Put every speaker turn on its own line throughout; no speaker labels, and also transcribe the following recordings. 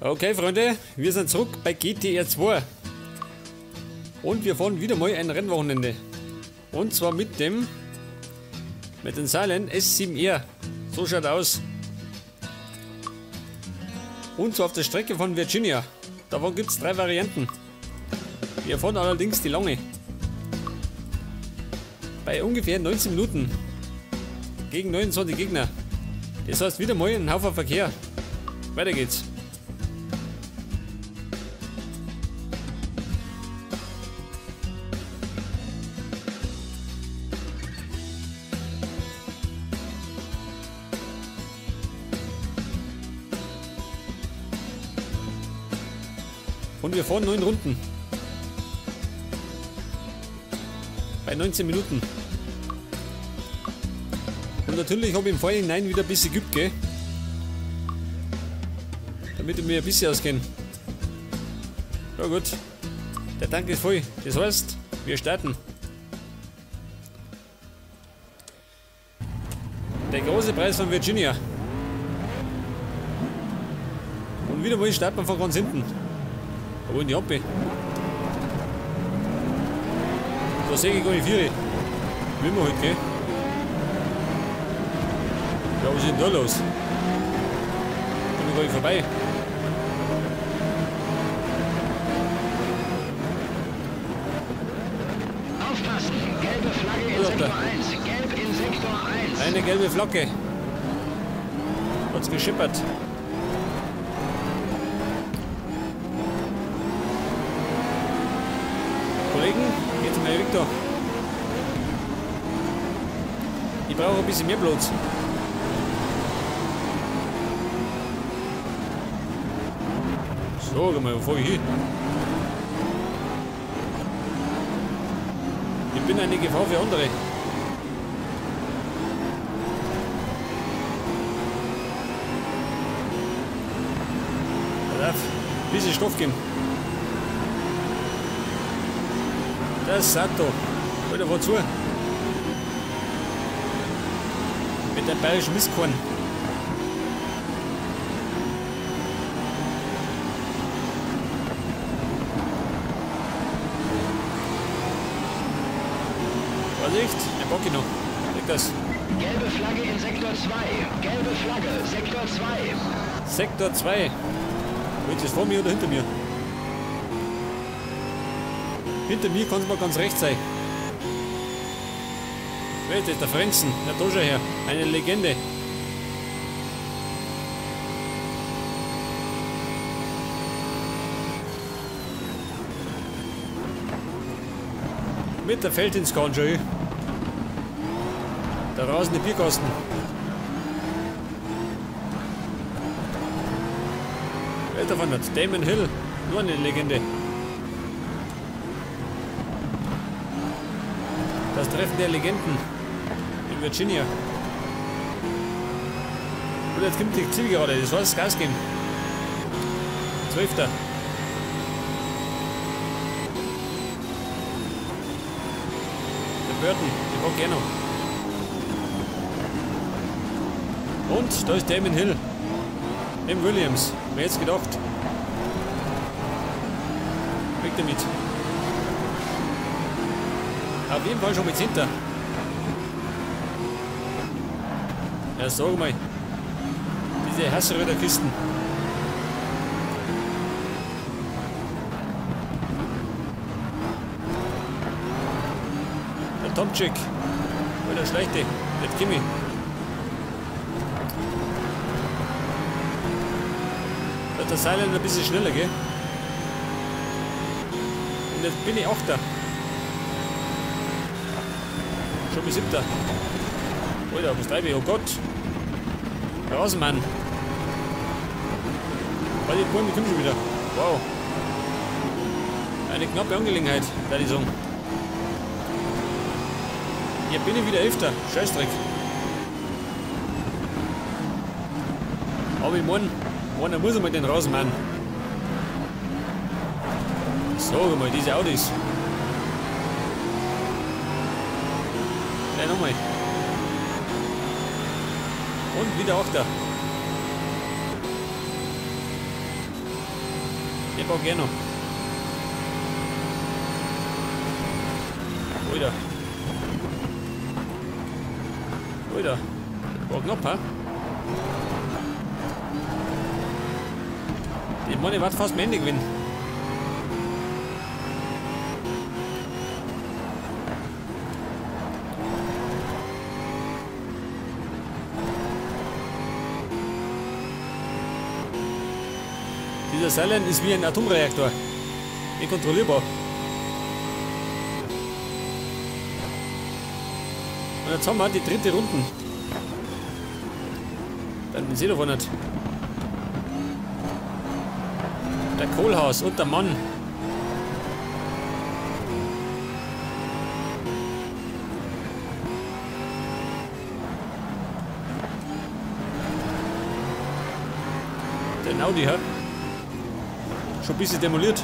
Okay, Freunde, wir sind zurück bei GTR 2. Und wir fahren wieder mal ein Rennwochenende. Und zwar mit dem Silent S7R. So schaut aus. Und zwar auf der Strecke von Virginia. Davon gibt es 3 Varianten. Wir fahren allerdings die lange. Bei ungefähr 19 Minuten. Gegen 29 Gegner. Das heißt wieder mal ein Haufen Verkehr. Weiter geht's. Und wir fahren 9 Runden. Bei 19 Minuten. Und natürlich habe ich im Vorhinein wieder ein bisschen geübt, gell? Damit ich mir ein bisschen auskenne. Ja gut. Der Tank ist voll. Das heißt, wir starten. Der große Preis von Virginia. Und wieder mal starten wir von ganz hinten. Wo in die Ampel? Da sehe ich gar nicht vier. Wie immer halt, gell? Ja, was ist denn da los? Komm ich gar nicht vorbei.
Aufpassen! Gelbe Flagge in Sektor 1! Gelb in Sektor 1!
Eine gelbe Flagge. Hat's geschippert. Kollegen, geht's mal weg da. Ich brauche ein bisschen mehr Platz. So, geh mal, wo fahr ich hin? Ich bin eine Gefahr für andere. Da darf ein bisschen Stoff geben. Das Sato. Alter, fahr zu. Mit dem bayerischen Mistkorn. Vorsicht, ein Bock noch. Leg das.
Gelbe Flagge in Sektor 2. Gelbe Flagge, Sektor 2.
Sektor 2. Ist das vor mir oder hinter mir? Hinter mir kann es mal ganz recht sein. Wer ist das? Der Frenzen. Der da schon her. Eine Legende. Mit der Felddienstkarren schon. Der rasende Bierkasten. Wer ist davon? Damon Hill. Nur eine Legende. Das Treffen der Legenden in Virginia. Und jetzt kommt die Zielgerade, das heißt Gas geben. 12. Der Burton, den pack ich auch noch. Und da ist Damon Hill. Im Williams. Wer hätte es gedacht? Weg damit. Auf jeden Fall schon mit hinter. Ja, sag mal. Diese Hasseröder Kisten. Der Tomczyk. Oh, der Schlechte. Der Kimi. Der Silent ein bisschen schneller, gell? Und jetzt bin ich 8. Schon bis 7. Alter, was treibe ich? Oh Gott! Raus, Mann! Warte, die Bäume kommen schon wieder. Wow! Eine knappe Angelegenheit, würde ich sagen. Hier bin ich wieder 11. Scheißdreck. Aber ich meine, einer muss einmal den raus, Mann. So, mal diese Audis. Gleich nochmal. Und wieder 8. Den brauch ich noch. Alter. Alter. War knapp, hä? Die Money wird fast am Ende gewinnen. Dieser Silent ist wie ein Atomreaktor. Nicht kontrollierbar. Und jetzt haben wir die dritte Runde. Dann sehe ich davon nicht. Der Kohlhaas und der Mann. Der Audi hat schon ein bisschen demoliert.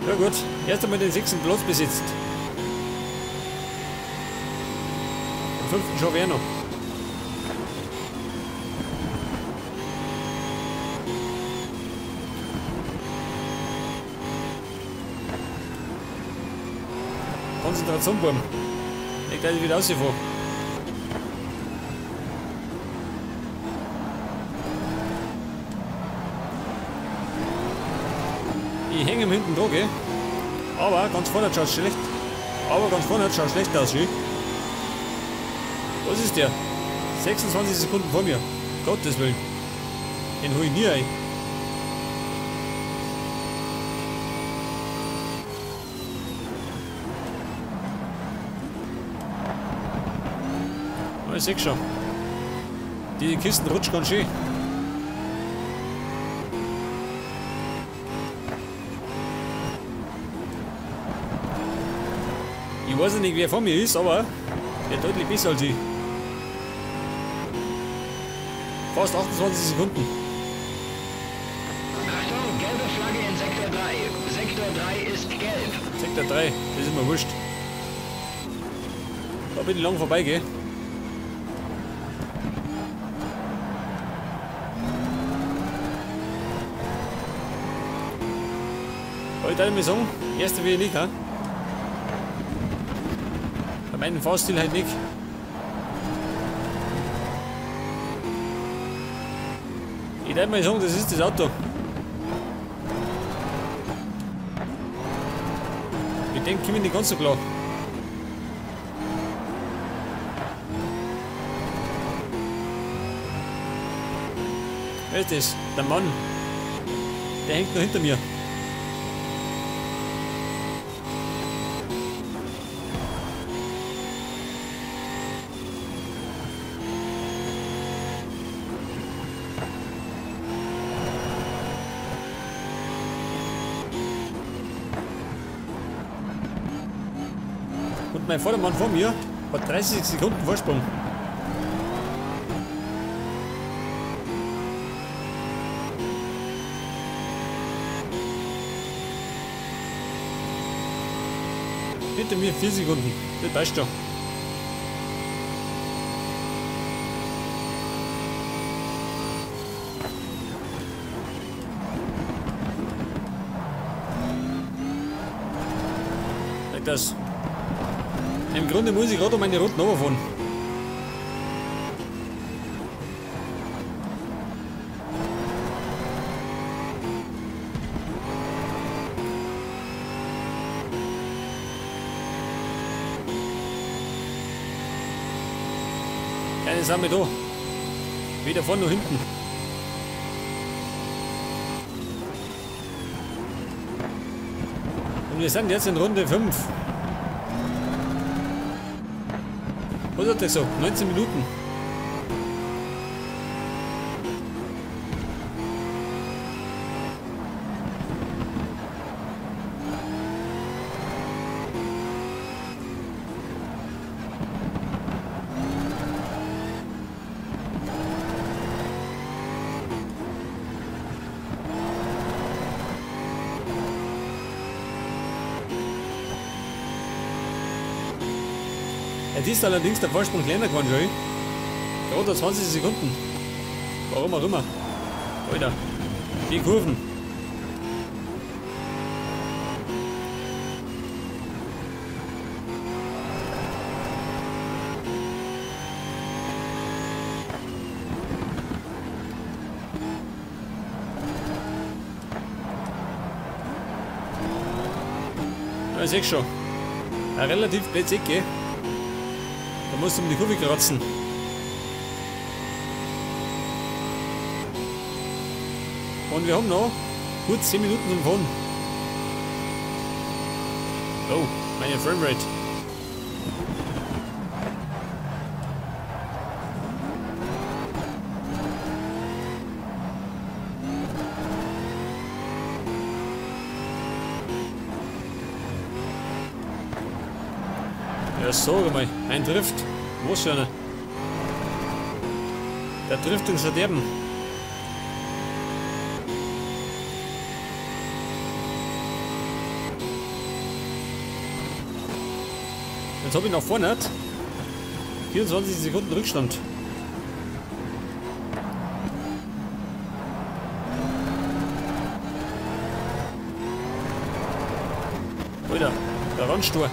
Ja gut, erst einmal den 6. Platz besitzt. Den 5. schon wäre noch. Konzentration, Burm. Ich gleich wieder rausgefahren. Ich hänge ihm hinten dran, gell? Aber ganz vorne schaut schlecht. Aber ganz vorne schaut schlecht aus, schön. Was ist der? 26 Sekunden vor mir. Gottes Willen. Den hol ich nie ein. Oh, ich seh schon. Die Kisten rutschen ganz schön. Ich weiß nicht, wer vor mir ist, aber der deutlich besser als ich. Fast 28 Sekunden.
Achtung, gelbe Flagge in Sektor 3. Sektor 3 ist gelb.
Sektor 3, das ist mir wurscht. Da bin ich lang vorbei, gell? Heute ich mir sagen, erster will ich nicht, ha? Bei meinem Fahrstil halt nicht. Ich darf mal sagen, das ist das Auto. Mit dem komme ich nicht ganz so klar. Wer ist das? Der Mann. Der hängt noch hinter mir. Und mein Vordermann vor mir hat 30 Sekunden Vorsprung. Hinter mir 4 Sekunden. Das passt schon. Das. Im Grunde muss ich gerade um meine Runden runterfahren. Keine Sache da. Weder vorne noch hinten. Und wir sind jetzt in Runde 5. Was hat der gesagt? 19 Minuten. Jetzt ist allerdings der Vorsprung kleiner geworden schon. Gerade 20 Sekunden. Warum auch immer. Alter. Die Kurven. Ja, ich seh schon. Ein relativ blödes Ecke. Da musst du um die Kurve kratzen. Und wir haben noch gut 10 Minuten zum Fahren. Oh, meine Framerate. Ja, sag mal, ein Drift. Wo ist einer? Der trifft ins Verderben. Jetzt habe ich nach vorne 24 Sekunden Rückstand. Alter, der Randstor.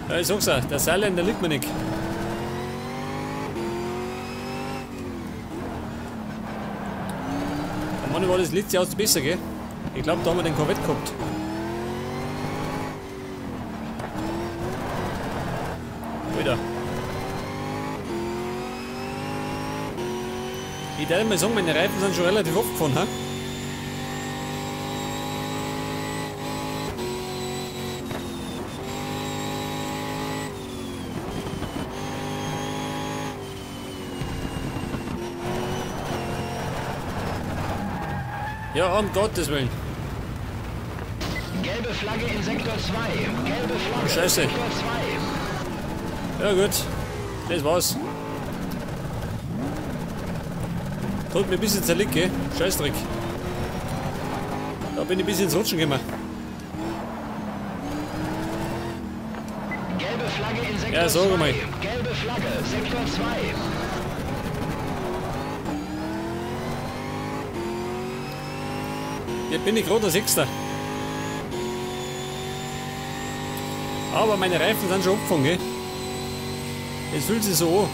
Ja, ich sag's auch, der Saarländer liegt mir nicht. Am Mann war das letzte Jahr besser, gell? Ich glaube, da haben wir den Corvette gehabt. Alter. Ich darf mal sagen, meine Reifen sind schon relativ oft gefahren, ha? Ja, um Gottes Willen.
Gelbe Flagge in Sektor 2. Gelbe Flagge.
Scheiße.
Sektor 2.
Ja gut. Das war's. Tut mir ein bisschen zerlegt, gell? Scheißdreck. Da bin ich ein bisschen ins Rutschen gekommen.
Gelbe Flagge in Sektor
Ja, sag
2.
mal.
Gelbe Flagge, Sektor 2.
Jetzt bin ich gerade der Sechster. Aber meine Reifen sind schon abgefangen, gell? Es fühlt sich so an.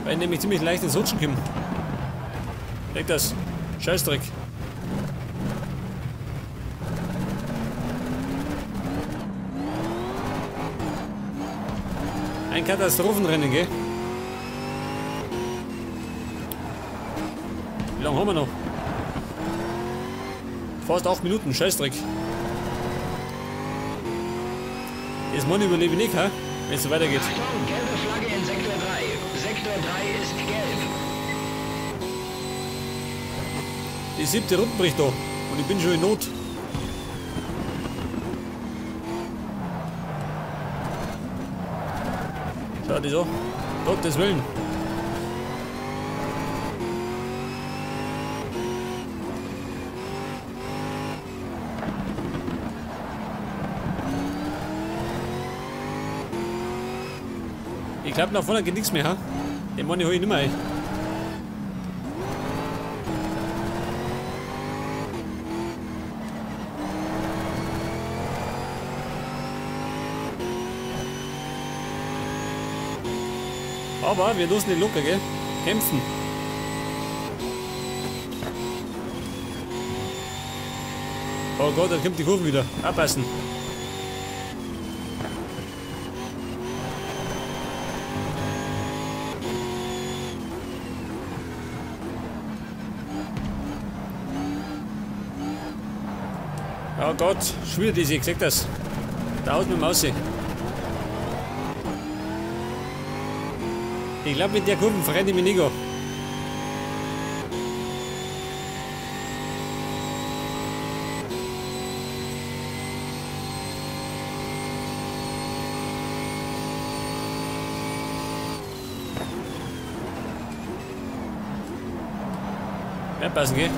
Weil ich nämlich ziemlich leicht ins Rutschen komme. Leg das. Scheißdreck. Ein Katastrophenrennen, gell? Wie lange haben wir noch? Fast 8 Minuten, Scheißdreck. Das Mann überlebe ich nicht, hä? Wenn es so weitergeht.
Achtung, gelbe Flagge in Sektor 3. Sektor 3 ist gelb.
Die 7. Runde bricht da. Und ich bin schon in Not. Schau dich an. Gottes Willen. Ich glaube, nach vorne geht nichts mehr, ha? Den Mann hole ich nicht mehr ein. Aber wir lassen nicht locker, gell? Kämpfen. Oh Gott, da kommt die Kurve wieder. Abpassen. Oh Gott, schon wieder diese, ich sag das. Da haut mir Maus. Ich glaube, mit der Kurve verrenne ich mich nicht. Wird passen, gell?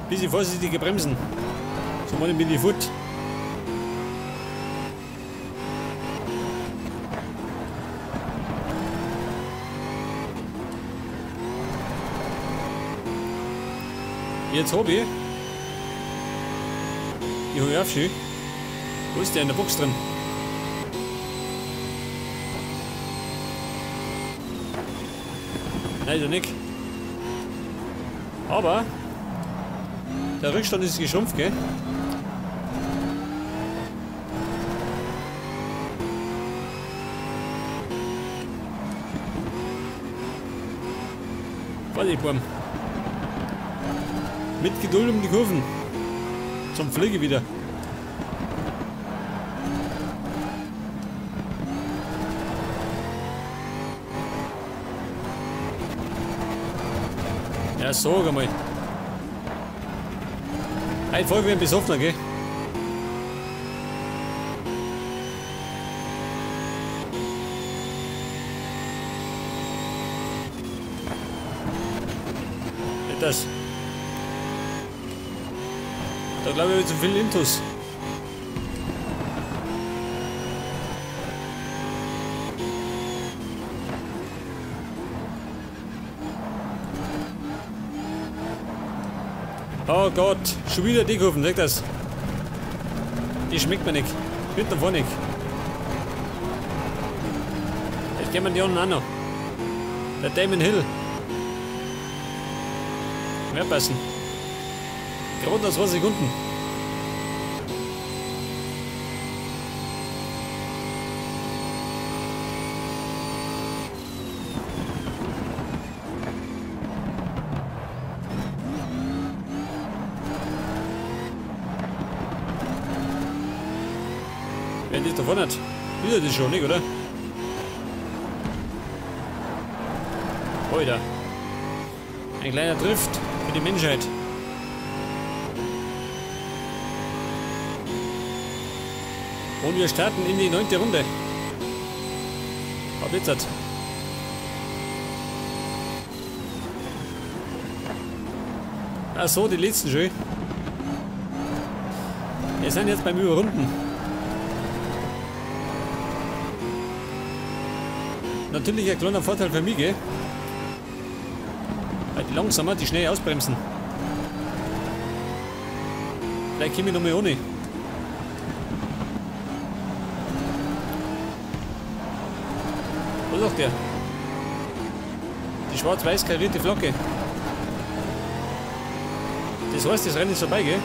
Bisschen vorsichtige Bremsen. So mal bin ich fort. Jetzt hab ich. Ich hol auf schön. Wo ist der in der Box drin? Nein, ist er nicht. Aber der Rückstand ist geschrumpft, gell? Vorsicht, Burm. Mit Geduld um die Kurven. Zum Pflege wieder. Ja, sag einmal. Heute fahr ich wie ein Besoffener, gell? Nicht das. Da glaube ich, zu viel Intus. Oh Gott, schon wieder die Kurven, sag das. Die schmeckt mir nicht. Hinten und vorne nicht. Jetzt gehen wir die unten auch noch. Der Damon Hill. Mehr passen. Gerade noch 2 Sekunden. Wer das davon hat, wieder das schon, nicht, oder? Alter. Ein kleiner Drift für die Menschheit. Und wir starten in die 9. Runde. Ab jetzt. Ach so, die letzten schon. Wir sind jetzt beim Überrunden. Natürlich ein kleiner Vorteil für mich, gell? Weil die langsamer, die schnell ausbremsen. Vielleicht komme ich nochmal ohne. Was sagt der? Die schwarz-weiß karierte Flagge. Das heißt, das Rennen ist vorbei, gell?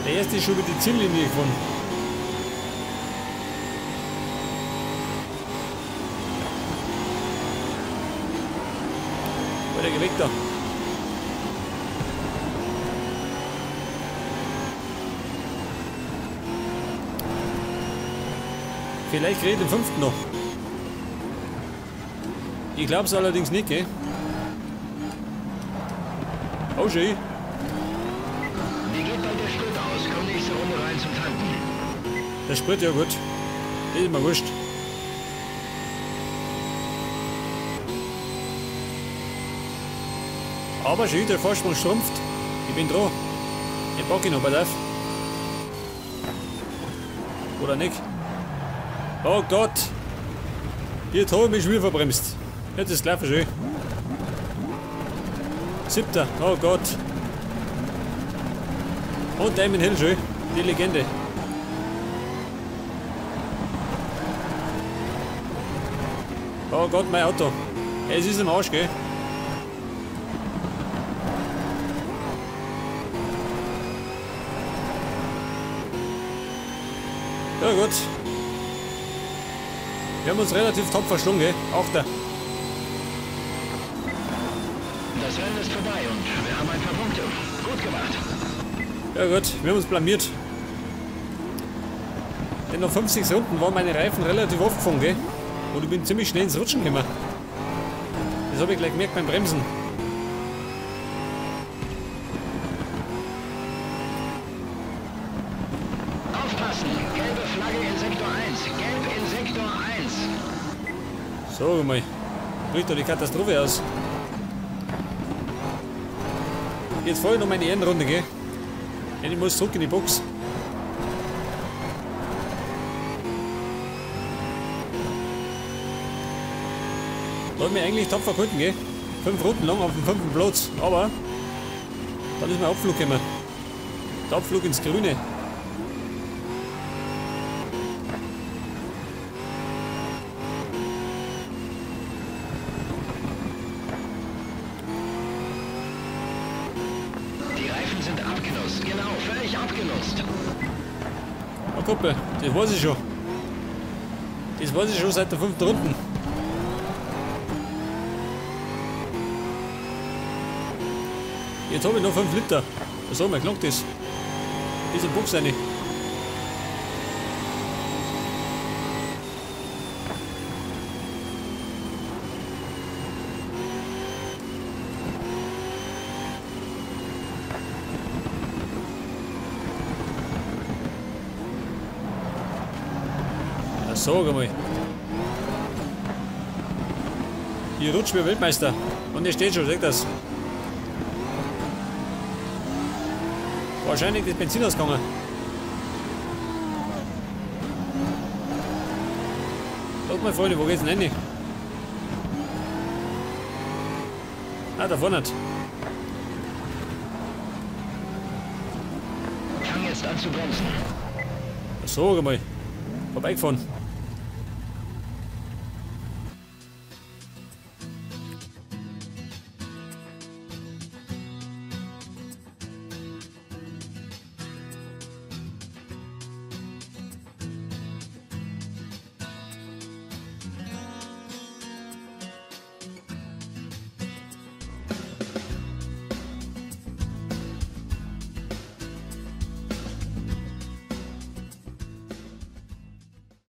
Der erste ist schon über die Ziellinie gefahren. Alter, geh weg da. Vielleicht krieg ich den 5. noch. Ich glaub's allerdings nicht, gell? Oh, schön.
Mir geht bald der Sprit aus. Komm nächste Runde rein zum Tanken.
Der Sprit, ja gut. Das ist mir wurscht. Aber schön, der Vorsprung schrumpft. Ich bin dran. Ich packe ihn noch, pass auf. Oder nicht? Oh Gott! Jetzt habe ich mich schon wieder verbremst. Jetzt ist es gelaufen schön. 7. Oh Gott. Und Damon Hill schön. Die Legende. Oh Gott, mein Auto. Es ist im Arsch, gell? Ja gut. Wir haben uns relativ top verschlungen, gell? Auch da.
Das Rennen ist vorbei und wir haben ein paar Punkte. Gut gemacht.
Ja gut, wir haben uns blamiert. Denn nach 50 Runden waren meine Reifen relativ aufgefangen, gell? Und ich bin ziemlich schnell ins Rutschen gekommen. Das habe ich gleich gemerkt beim Bremsen.
Aufpassen! Gelbe Flagge in Sektor 1! Gelb in Sektor 1!
So, mal. Bricht doch die Katastrophe aus. Jetzt fahre ich noch meine Ehrenrunde, gell? Ich muss zurück in die Box. Da hab ich mich eigentlich tapfer gehalten, gell? 5 Runden lang auf dem 5. Platz. Aber dann ist mein Abflug gekommen. Der Abflug ins Grüne.
Die Reifen sind abgenutzt, genau, völlig abgenutzt.
Oh, Kumpel, das weiß ich schon. Das weiß ich schon seit der 5. Runde. Jetzt habe ich noch 5 Liter. Was soll man gelangt das? Diese Box rein. Ja, sag einmal. Hier rutscht mir Weltmeister. Und er steht schon, seht das. Wahrscheinlich das Benzin ausgegangen. Sag mal, Freunde, wo geht's denn hin? Ah, da vorne.
Fang jetzt an zu bremsen.
Sag mal. Vorbeigefahren.